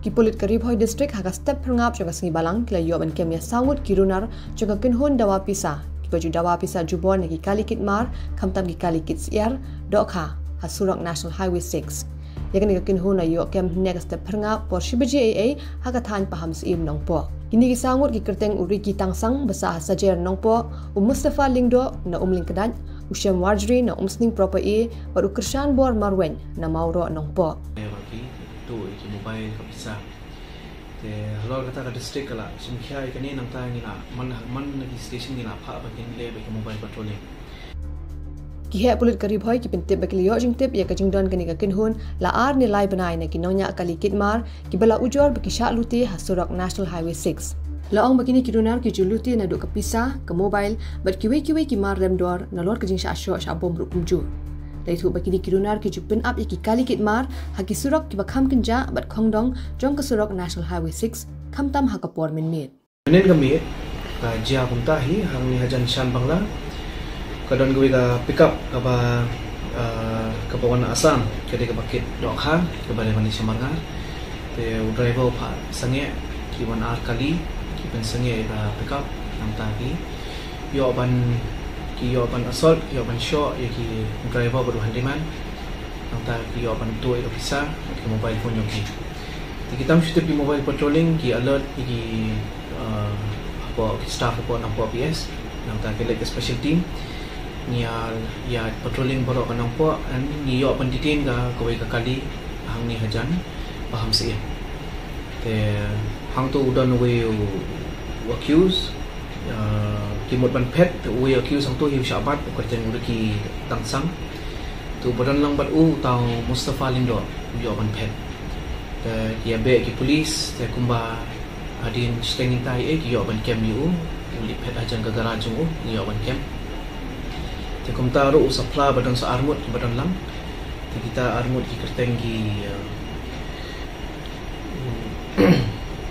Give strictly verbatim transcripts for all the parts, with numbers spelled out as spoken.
Ki pulit ka Ri Bhoi District ha ka step phyrngap jong ka sngi Balang ki la ïoh ban kem ïa saw ngut ki runar jong ka kynhun dawa pisa kiba ju dawa pisa jubor na ki kali kit mar khamtam ki kali kit syiar dohkha ha surok National Highway six. Ïa kane ka kynhun la ïoh kem hynne ka step phyrngap por shi baje eiei ha ka thaiñ Pahamsyiem Nongpoh. Kine ki saw ngut ki kyrteng u Ricky Tangsang ba sah ha Sajer Nongpoh, u Mustafa Lyngdoh na Umlyngkdait, u Shem Warjri na Umsning Proper A bad u Kyrshanbor Marwein na Mawroh Nongpoh. Ïa ba ki tuh ïa ki mobile ka pisa. Te halor kata ka district ka la shim khia ïa kane, nangta ngi la man man na ki station ngi la phah ba kin leh ba ki mobile patrolling. Ki heh pulit ka Ri Bhoi ki pyntip ba ki la ïoh jingtip ïa ka jingdon kane ka kynhun la ar ne lai bnai na ki nongñiah kali kit mar kiba la ujor ba ki shah lute ha surok National Highway six. La ong ba kine ki runar ki ju lute naduh ka pisa, ka mobile bad kiwei kiwei ki mar rem dor nalor ka jingshah shoh shah bom ruh kumjuh. La ïathuh ba kine ki runar ki ju pynap ïa ki kali kit mar ha ki surok kiba kham kynjah bad khongdong jong ka surok National Highway six khamtam ha ka por mynmiet. Mynnin ka miet ka jia kumta hi, hangne hajan Shan Bangla ka don kawei ka pickup kaba, ah, kaba wan na Assam, ka dei kaba kit dohkha, kaba dei ban leit sha Marngar. Te u driver u phah sangeh, ki wan ar kali, ki pynsangeh ïa ka pickup, nangta ki ïoh ban, ki ïoh ban assault, ki ïoh ban shoh ïa ki driver bad u handyman. Nangta ki ïoh ban tuh ïa ka pisa bad ki mobile phone jong ki. Te ki tam shu tip ki mobile patrolling, ki alert ïa ki, uh, hapoh ki staff hapoh Nongpoh P S. Nangta ki leit ka special team, ngi ïa, ïa patrolling baroh ka Nongpoh, and ngi ïoh ban detain ka kawei ka kali hangne hajan Pahamsyiem. Te hangto u don uwei u accused, uh, ki mut ban phet, te uwei u accused hangto hi u shah bat, u kyrteng u Ricky Tangsang. Te uba don lang bad u uta u Mustafa Lyngdoh u ïoh ban phet. Te ki ïa beh ki police, te kumba hadien shiteng mynta hi, eh, ki ïoh ban kem ïa u, u leit phet hajan ka garage jong u, ki ïoh ban kem. Te kumta ruh u sa phla ba don sa ar ngut ba don lang. Te kita ar ngut ki kyrteng ki, uh,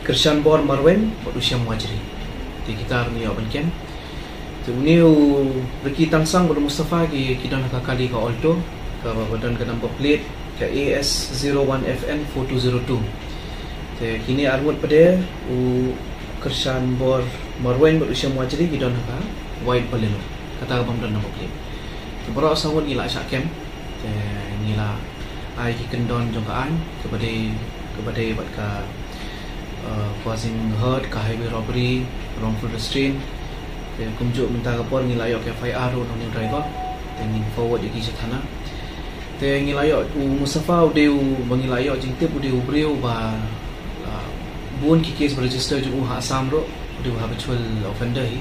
Kyrshanbor Marwein bad u Shem Wajri. Te kita ruh ngi ïoh ban kem. Te une u Ricky Tangsang bad u Mustafa ki, ki don ha ka kali ka Alto, kaba don ka number plate ka A S zero one F N four two zero two. Te kine ar ngut pat de, u Kyrshanbor Marwein bad u Shem Wajri, ki don ha ka white Baleno, kata ka bym don number plate. Te baroh saw ngut ngi la shah kem. Te ngi la ai ki kyndon jong ka aiñ, kaba dei, kaba dei bad ka, uh, causing hurt, ka highway robbery, wrongful restraint. Te kumjuh mynta ka por ngi la ïoh ka F I R ruh na une u driver. Te ngin forward ïa ki sha thana. Te ngi la ïoh u Mustafa u dei uba ngi la ïoh jingtip u dei u briew ba, uh, bun ki case ba register jong u ha Assam ruh, u dei u habitual offender hi.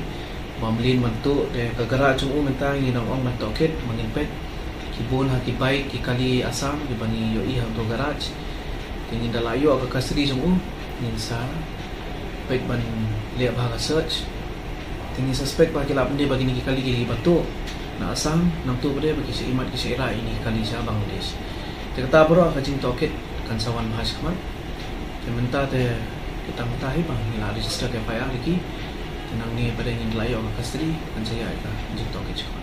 Ba mlien ban tuh, te ka garage jong u mynta ngi dang ong ban tohkit, ba ngin peit. Ki bun ha ki bike, ki kali Assam, kiba ngi ïohi hangto garage. Te ngin da la ïoh ka custody jong u, ngin sa peit ban leh bha ka search. Te ngi suspect ba ki la pyni ba kine ki kali kiba tuh na Assam, nangta pat de ba ki sha imat ki sha ira ïa kine ki kali sha Bangladesh. Te kata baroh ka jingtohkit kan sa wan bha shakhmat. Te mynta te kita mynta hi ba ngi la register ka F I R ïa ki. Te nangne pat de ngin la ïoh ka custody, kan sa ïa ka jingtohkit shakhmat.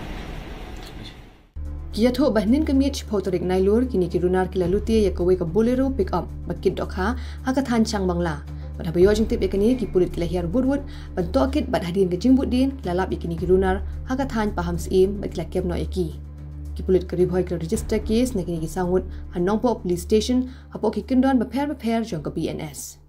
Ki ïathuh ba hynnin ka miet shiphew tarik Nailur kine ki runar ki la lute ïa kawei ka Bolero pickup ba kit dohkha ha ka thaiñ Shangbangla. Bad haba ïoh jingtip ïa kane ki pulit ki la hiar wut wut ban tohkit bad hadien ka jingbud dien ki la lap ïa kine ki runar ha ka thaiñ Pahamsyiem bad ki la kem noh ïa ki. Ki pulit ka Ri Bhoi ki la register case na kine ki saw ngut ha Nongpoh Police Station hapoh ki kyndon bapher bapher jong ka B N S.